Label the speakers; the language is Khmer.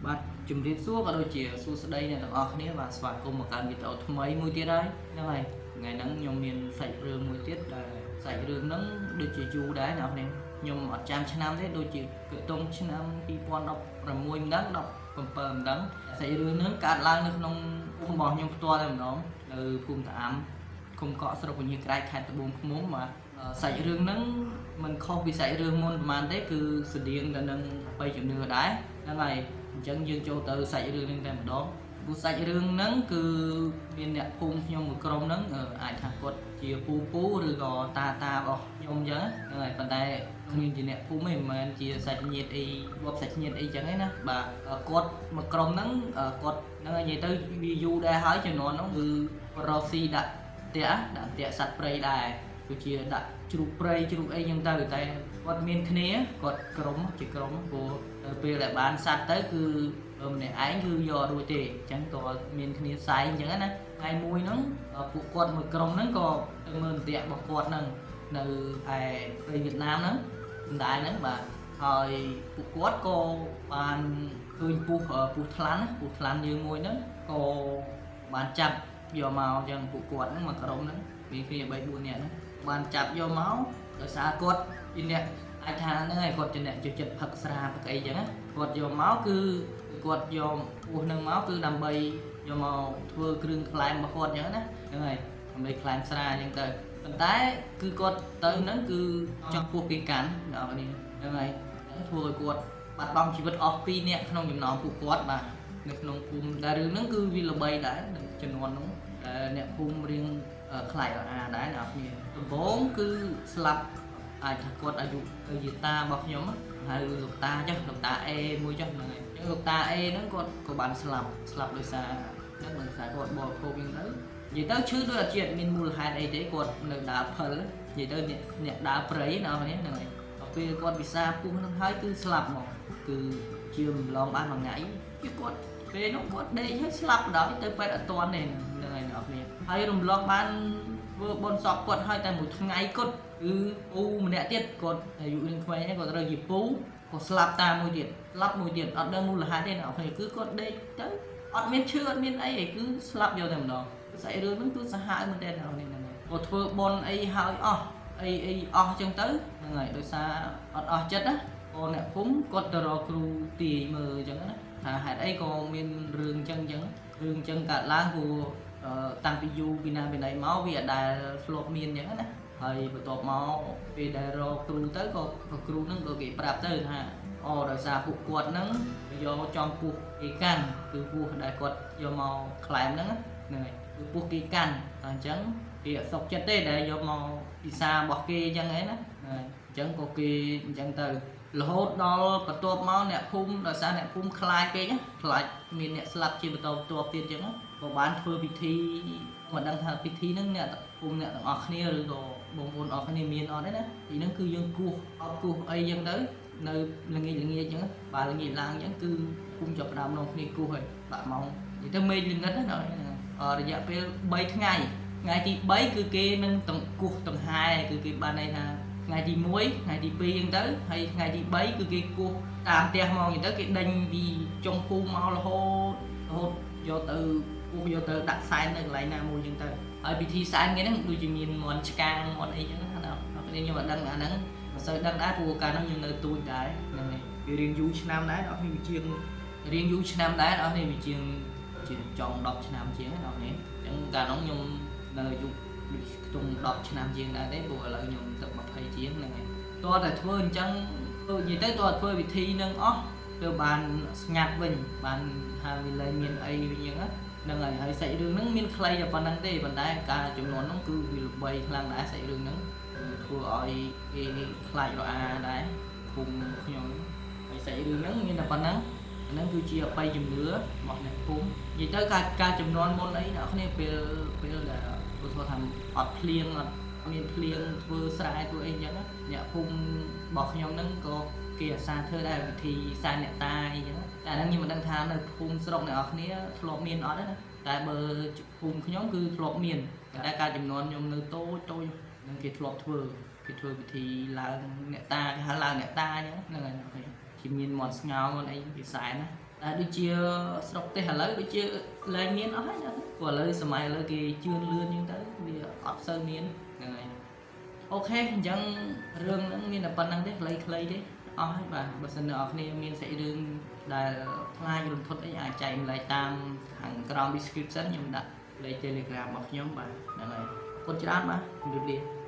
Speaker 1: បាទជំរាបសួរក៏ដូចជាសួស្តីអ្នកទាំងអស់គ្នាបាទស្វាគមន៍មកកាន់វីដេអូថ្មីមួយទៀតហើយហ្នឹងហើយថ្ងៃហ្នឹងខ្ញុំមានសាច់រឿងមួយទៀតដែលសាច់រឿងហ្នឹងដូចជាយូរដែរអ្នកនរខ្ញុំអត់ចាំឆ្នាំទេដូចជាកតុងឆ្នាំ2016មិនដឹង17មិនដឹងសាច់រឿងហ្នឹងកើតឡើងនៅក្នុងភូមិរបស់ខ្ញុំផ្ទាល់តែម្ដងនៅភូមិតាអាំឃុំកក់ស្រុកពញាក្រែកខេត្តត្បូងឃ្មុំបាទសាច់រឿងហ្នឹងមិនខុសពីសាច់រឿងមុនប្រហែលទេគឺស្តៀងទៅនឹងបីជំនឿដែរហ្នឹងហើយអញ្ចឹងយើងចូលទៅសាច់រឿងហ្នឹងតែម្ដងព្រោះសាច់រឿងហ្នឹងគឺមានអ្នកភូមិខ្ញុំមួយក្រុមហ្នឹងអាចថាគាត់ជាពូពូឬក៏តាតារបស់ខ្ញុំអញ្ចឹងហ្នឹងហើយប៉ុន្តែខ្ញុំជាអ្នកភូមិឯងមិនមែនជាសាច់ញាតិអីបបសាច់ញាតិអីចឹងឯណាបាទគាត់មួយក្រុមហ្នឹងគាត់ហ្នឹងនិយាយទៅវាយូរដែរហើយជំនាន់ហ្នឹងគឺរកស៊ីដាក់ផ្ទះដាក់ផ្ទះសត្វព្រៃដែរគឺជាដាក់ជ្រូកព្រៃជ្រូកអីចឹងទៅតែគាត់មានគ្នាគាត់ក្រុមជាក្រុមព្រោះពេលដែលបានសត្វទៅគឺម្នាក់ឯងគឺយករួចទេអញ្ចឹងក៏មានគ្នាសែងអញ្ចឹងណាថ្ងៃមួយហ្នឹងពួកគាត់មួយក្រុមហ្នឹងក៏ទៅមើលផ្ទះរបស់គាត់ហ្នឹងនៅឯព្រៃវៀតណាមហ្នឹងដដែលហ្នឹងបាទហើយពួកគាត់ក៏បានឃើញពស់ពស់ថ្លាន់ពស់ថ្លាន់យើងមួយហ្នឹងក៏បានចាប់យកមកអញ្ចឹងពួកគាត់ហ្នឹងមួយក្រុមហ្នឹងមានគ្នា3 4នាក់ហ្នឹងបានចាប់យកមកដោយសារគាត់ជាអ្នកអាចថាហ្នឹងហើយគាត់ជាអ្នកចូលចិត្តផឹកស្រាផឹកអីចឹងណាគាត់យកមកគឺគាត់យកពស់ហ្នឹងមកគឺដើម្បីយកមកធ្វើគ្រឿងក្លែមរបស់គាត់ចឹងណាហ្នឹងហើយដើម្បីក្លែមស្រាចឹងទៅប៉ុន្តែគឺគាត់ទៅហ្នឹងគឺចង់ពស់គេកាន់អ្នកនរហ្នឹងហើយធ្វើឲ្យគាត់បាត់បង់ជីវិតអស់2នាក់ក្នុងចំណោមពួកគាត់បាទនៅក្នុងភូមិតែរឿងហ្នឹងគឺវាល្បីដែរជំនាន់ហ្នឹងដែលអ្នកភូមិរៀងខ្លាចរអាដែរអ្នកនរដំបូងគឺស្លាប់អាចថាគាត់អាយុទៅជាតារបស់ខ្ញុំហៅលោកតាចុះលោកតាអេមួយចុះហ្នឹងហើយអញ្ចឹងលោកតាអេហ្នឹងគាត់ក៏បានស្លាប់ដោយសារហ្នឹងដោយសារគាត់បរិភោគហ្នឹងទៅនិយាយទៅឈឺដូចអត់ជាមានមូលហេតុអីទេគាត់នៅដើរផលនិយាយទៅអ្នកដើរព្រៃណាអ្នកហ្នឹងហើយដល់ពេលគាត់ពិសាពុះហ្នឹងហើយគឺស្លាប់មកគឺជារំលងបានមួយថ្ងៃគឺគាត់ពេលនោះគាត់ដេកហើយស្លាប់ដល់ទៅពេទ្យអត់ទាន់ទេហ្នឹងហើយអ្នកនរហើយរំលងបានធ្វើបុណ្យសពគាត់ហើយតែមួយថ្ងៃគាត់គឺពូម្នាក់ទៀតគាត់អាយុរៀងក្មេងគាត់ត្រូវជាពូក៏ស្លាប់តាមមួយទៀតស្លាប់មួយទៀតអត់ដឹងមូលហេតុទេអ្នកនរគឺគាត់ដេកទៅអត់មានឈឺអត់មានអីទេគឺស្លាប់យកតែម្ដងសាច់រឿងហ្នឹងគឺសាហាវមែនទែនអ្នកនរហ្នឹងគាត់ធ្វើបុណ្យអីហើយអស់អីអីអស់ចឹងទៅហ្នឹងហើយដោយសារអត់អស់ចិត្តណាក៏អ្នកភូមិគាត់ទៅរកគ្រូទាយមើលចឹងណាថាហេតុអីក៏មានរឿងចឹងចឹងរឿងចឹងកើតឡើងព្រោះតាំងពីយូរពីណាពីណីមកវាអត់ដែលធ្លាប់មានចឹងណាហើយបន្ទាប់មកពេលដែលរកគ្រូទៅក៏គ្រូហ្នឹងក៏គេប្រាប់ទៅថាអូដោយសារពួកគាត់ហ្នឹងយកចំពោះគេកាន់គឺពោះដែលគាត់យកមកក្លែមហ្នឹងហ្នឹងហើយគឺពោះគេកាន់តែអញ្ចឹងគេអត់សុខចិត្តទេដែលយកមកពិសារបស់គេអញ្ចឹងឯណាហ្នឹងហើយអញ្ចឹងក៏គេអញ្ចឹងទៅរហូតដល់បន្ទាប់មកអ្នកភូមិដោយសារអ្នកភូមិខ្លាចពេកខ្លាចមានអ្នកស្លាប់ជាបន្តបន្ទាប់ទៀតអញ្ចឹងក៏បានធ្វើពិធីមិនដឹងថាពិធីហ្នឹងអ្នកភូមិអ្នកទាំងអស់គ្នាឬក៏បងប្អូនអស់គ្នាមានអត់ទេណាទីហ្នឹងគឺយើងគោះអត់គោះអីចឹងទៅនៅល្ងាចល្ងាចចឹងបាទល្ងាចឡើងចឹងគឺភូមិចាប់ផ្ដើមនាំគ្នាគោះហើយបាក់ម៉ោងនិយាយទៅមេឃល្ងិតណារយៈពេល3ថ្ងៃថ្ងៃទី3គឺគេនឹងគោះដង្ហែគឺគេបានន័យថាថ្ងៃទី1ថ្ងៃទី2ចឹងទៅហើយថ្ងៃទី3គឺគេគោះតាមផ្ទះមកចឹងទៅគេដេញពីចុងភូមិមករហូតរហូតយកទៅគោះយកទៅដាក់សែននៅកន្លែងណាមួយចឹងទៅហើយពិធីសែនគេហ្នឹងដូចជាមានមន់ឆ្កាងមន់អីចឹងណាអ្នកខ្ញុំអត់ដឹងអាហ្នឹងមិនសូវដឹងដែរព្រោះកាលហ្នឹងខ្ញុំនៅទូចដែរហ្នឹងហើយវារៀងយូរឆ្នាំដែរអ្នកនេះវាជាងរៀងយូរឆ្នាំដែរអ្នកនេះវាជាងចង់10ឆ្នាំជាងអ្នកនេះអញ្ចឹងកាលហ្នឹងខ្ញុំនៅអាយុដូចខ្ទង់10ឆ្នាំជាងដែរទេព្រោះឥឡូវខ្ញុំទឹក20ជាងហ្នឹងហើយតោះតែធ្វើអញ្ចឹងនិយាយទៅតោះធ្វើពិធីហ្នឹងអស់ទៅបានស្ងាត់វិញបានថាវាលែងមានអីវិញអញ្ចឹងណាហ្នឹងហើយហើយសាច់រឿងហ្នឹងមានខ្លីតែប៉ុណ្្នឹងទេប៉ុន្តែការចំនួនហ្នឹងគឺវាល្បីខ្លាំងដែរសាច់រឿងហ្នឹងគឺធ្វើឲ្យគេខ្លាចរអាដែរភូមិខ្ញុំហើយសាច់រឿងហ្នឹងមានតែប៉ុណ្្នឹងអាហ្នឹងគឺជាអបិយជំនឿរបស់អ្នកភូមិនិយាយទៅការចំនួនមុនអីអ្នកគ្នាពេលដែលឧទាហរណ៍ថាអត់ភ្លៀងអត់មានភ្លៀងធ្វើស្រែធ្វើអីអញ្ចឹងអ្នកភូមិរបស់ខ្ញុំហ្នឹងក៏គេអាសាធ្វើដែរពិធីសែនអ្នកតាអីចឹងតែហ្នឹងខ្ញុំមិនដឹងថានៅភូមិស្រុកអ្នកនរគ្នាធ្លាប់មានអត់ទេណាតែបើភូមិខ្ញុំគឺធ្លាប់មានតែការចំនួនខ្ញុំនៅតូចតូចនឹងគេធ្លាប់ធ្វើគេធ្វើពិធីឡើងអ្នកតាគេហៅឡើងអ្នកតាអញ្ចឹងហ្នឹងហើយ ជាមានមាន់ស្ងោមាន់អីពិសេសណា តែដូចជាស្រុកទេសឥឡូវដូចជាលែងមានអស់ហើយណា ព្រោះឥឡូវសម័យឥឡូវគេជឿនលឿនជាងទៅ វាអត់សូវមានហ្នឹងហើយ។ អូខេ អញ្ចឹងរឿងហ្នឹងមានតែប៉ុណ្្នឹងទេ ខ្លីៗទេអស់ហើយ បាទ។ បើសិនអ្នកនរគ្នាមានសាច់រឿងដែលខ្លាចរន្ធត់អី អាចចែកម្លែកតាមខាងក្រោម description ខ្ញុំដាក់លេខ Telegram របស់ខ្ញុំ បាទ ហ្នឹងហើយ។ អរគុណច្រើន បាទ ជម្រាបលា។